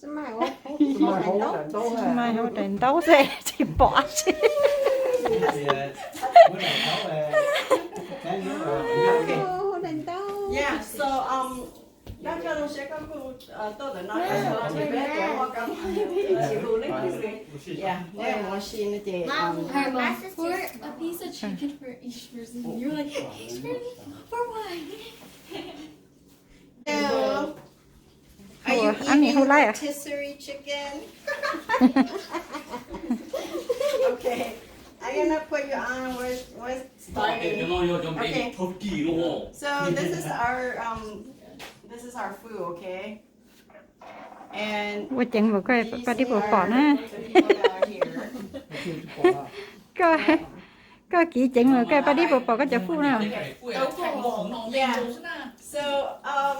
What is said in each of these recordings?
Smile. Smile hauv daim ntaub xwb tsis pom dab tsi. Hauv daim ntaub. Yeah, so, um, dab tsi los sis koj kuj tuaj ntawm no, tab sis peb tuaj ua kab mob peb tsis hu leej twg. Yeah, nej mus ua si no ces, um, Mom, pour a piece of chicken for each person. You're like, each person? For what? Hello. Are you eating rotisserie chicken? Okay. I'm gonna put you on with, with Starkey. Okay. So this is our, um, this is our food, okay? And ua ceev mas koj paj dib puas pom na. Koj, koj kiv ceev mas koj paj dib puas pom koj cov food na. Yeah. So, um,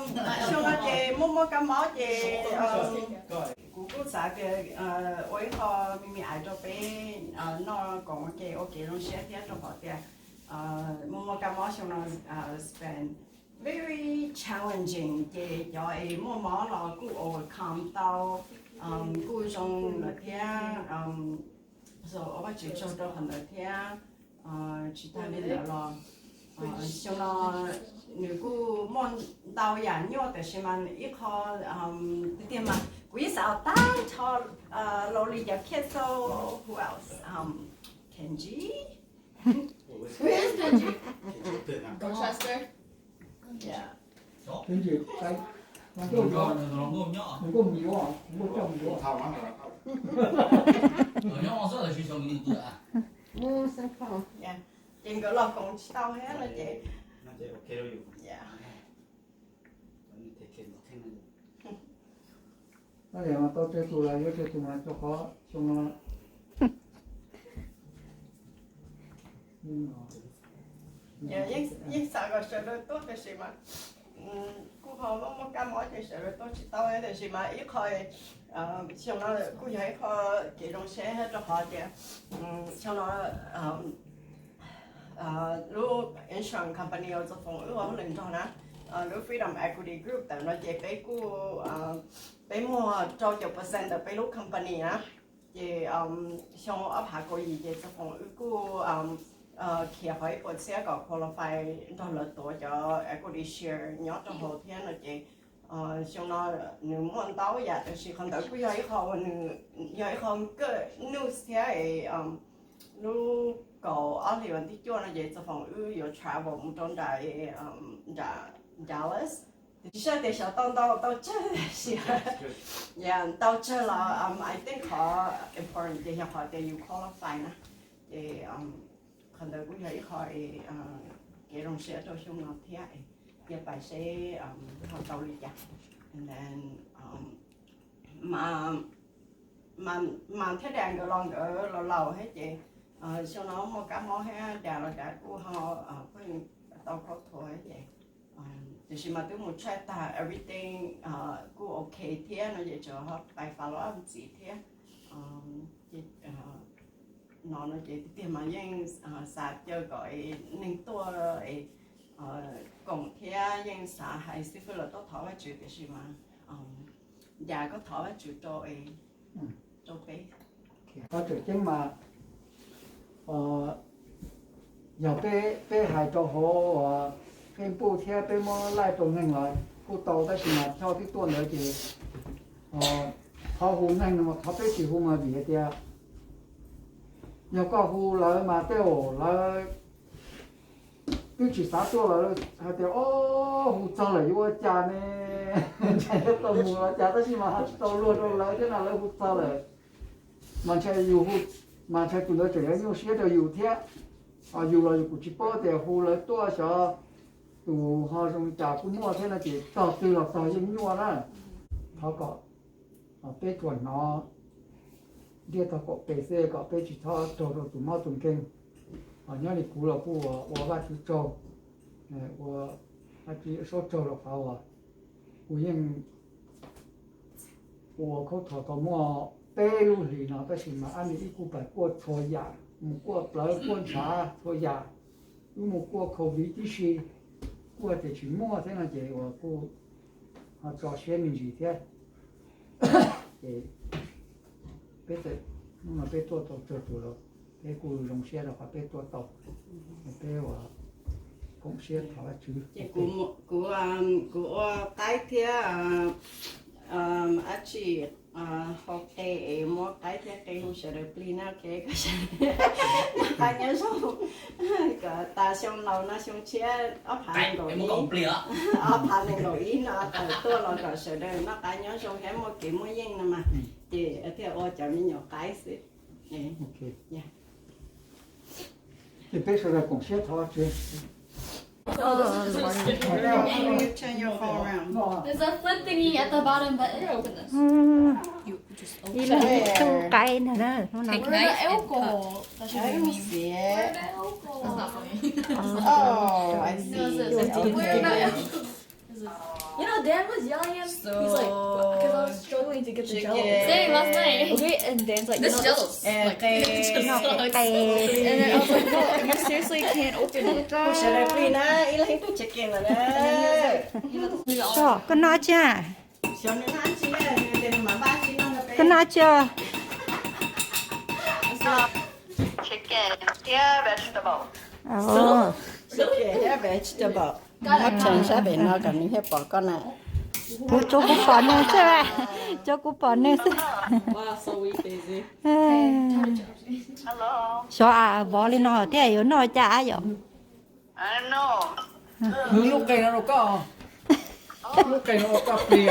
xyoo no ces muaj muaj kab mob ces, um, kuv kuj xav tias, uh, ua ib qho me me ais rau peb, uh, noj koom ua ke ua kev zoo siab thiab rau qhov tias, uh, muaj muaj kab mob xyoo no, uh, has been very challenging ces cov es muaj mob los kuj overcome tau, um, kuj zoo lawm thiab, um, so ua Vajtswv tsaug rau qhov ntawd thiab, uh, tsis tag li ntawd los, uh, xyoo no nws kuj muaj ntau yam nyuaj tab sis mas ib qho, um, tiag tiag mas kuv yeej xav tag nrho, uh, Loli, cov kids, so who else? Um, Kenji? Who is Kenji? Dorchester? Yeah. Kenji, I, I don't know. Nkauj Mim, Nkauj Mim, Nkauj Mim. Yeah. Ces nkawd los koom tsis tau thiab no ces. Yeah. Ab, tau tsawg tus lawm, yuav tsawg tus mas rau qhov xyoo no. Yeej xav kom sawv daws tuaj tab sis mas kuj ho muaj muaj kab mob ces sawv daws tuaj tsis tau, tab sis mas ib qho, xyoo no kuj yog ib qho kev zoo siab rau qhov tias xyoo no lub insurance company uas Txoov Foom wb ua hauj lwm nrog na, lub Freedom Equity Group ntawm no ces peb kuj, peb muag rau caum percent ntawm peb lub company na. Ces xyoo ob phav kaum yim ces Txoov Foom wb kuj khiav qhov ib puas txhiab kom qualify nrog lawv tuav cov equity share nyob rau hauv thiab no ces xyoo no nws muaj ntau yam tab sis qhov ntawd kuj yog ib qho uas nws yog ib qho good news thiab es lub kaum ob hlis vas thib cuaj no ces Txoov Foom wb yuav travel mus rau nram, nram Dallas. Tsis saib tias xyov tau ntau tau tsawg tab sis, yeah, tau tsawg los I think qhov important ces yog qhov tias yus qualify na. Ces qhov ntawd kuj yog ib qho kev zoo siab rau xyoo no thiab. Cia pais seb ho tau li cas. And then mas thiab Dad nkawd los nkawd laus laus thiab ces xyoo no muaj kab mob thiab Dad los Dad kuj ho pheej tau khaub thuas thiab ces, tiam sis mas twb mus check tag everything kuj ok thiab no ces tsuas pais follow up ntxiv thiab. No no ces tiag tiag mas yeej xav caw kom neeg tuaj es koom thiab yeej xav hais xib fwb los tuaj thov Vajtswv tiam sis mas Dad koj thov Vajtswv rau, rau peb. Qhov tseem ceeb mas yog peb, peb hais rau hauv Facebook thiab peb muab laij rau neeg los kuj tau tab sis mas thawj twb tuaj ntawd ces qhov hu neeg no mas qhov peb tsis hu mas vim hais tias yog koj hu lawv mas tej zaum lawv twb tsis xav tuaj lawm hais tias, o, hu txog lawm yuav ua cas ne? Ntshe yuav tau mus los cas tab sis mas tsis tau luag rau lawv thiab no lawv hu txog lawm. Mas ntshai yus hu, mas ntshai tus ntawd tseem yuav nyuaj siab rau yus thiab. Yus los yus kuj tsis paub tias hu lawv tuaj xyov tus ho zoo cas kuj muaj thiab no ces tog twg los tog yeej nyuaj na. Thov kom peb tsuas hnov ntiaj teb kom pes xwb kom peb tsis txhob raug rau tus mob tus nkeeg. Nyob li kuv los kuj ua Vajtswv tsaug, ua Vajtswv saub tsaug rau qhov uas kuv yeej ua khaub thov tau muaj peb lub hlis no tab sis mas ab ni ib kuj pais kuaj txhua yam, mus kuaj plawv kuaj ntshav txhua yam, wb mus kuaj covid tib si, kuaj tias tsis muaj thiab no ces uas kuj ho tso siab me ntsis thiab. Ces peb txawm, hnub no peb tuaj tau tsawg tus los peb kuj zoo siab rau qhov peb tuaj tau, peb ua koom siab thov Vajtswv. Ces kuv, kuv ua qaib thiab dab tsi, hau qe es muab qaib thiab qe hu sawv daws plig na, ok. Noj qab nyob zoo, kom tas xyoo laus no xyoo tshiab ob phav nees nkaum ib, ob phav nees nkaum ib no tawm tuaj los kom sawv daws noj qab nyob zoo thiab muaj kev muaj yeej no mas, ces thiaj ua cov me nyuam qaib xwb. Ces peb sawv daws koom siab thov Vajtswv. There's a flip thingy at the bottom, but it open this. Ib leeg ib tug qaib ntag na. Take knife and cut. Let me see it. That's not funny. Oh, I see. You know, Dad was yelling at me. He's like, because I was struggling to get the jello. Same last night. Okay, and Dad's like, this jello, like, it just sucks. And then I was like, no, you seriously can't open it. Sawv daws plig na, ib leeg ib tug chicken lawm na. Koj noj tsi? Koj noj tsi? Chicken thiab vegetable. Chicken thiab vegetable. Muab tshee sab pem no kom nws thiaj pom koj na. Kuv tsuas kuv pom nws xwb, tsuas kuv pom nws xwb. Xyov vov li no thiaj yuav noj cas yom. Lub qe no rau koj, lub qe no rau koj plig.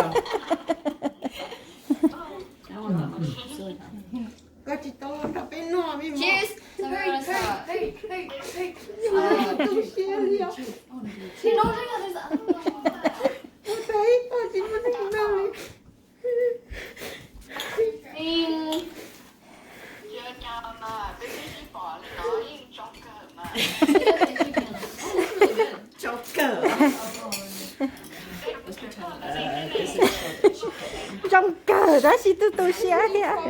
Koj tsis tau nrog peb noj. Cheers. Tu siab li os. Ua tau ib tog tsis muaj neeg noj li. Tsoo kawg. Tsoo kawg tab sis twb tu siab thiab.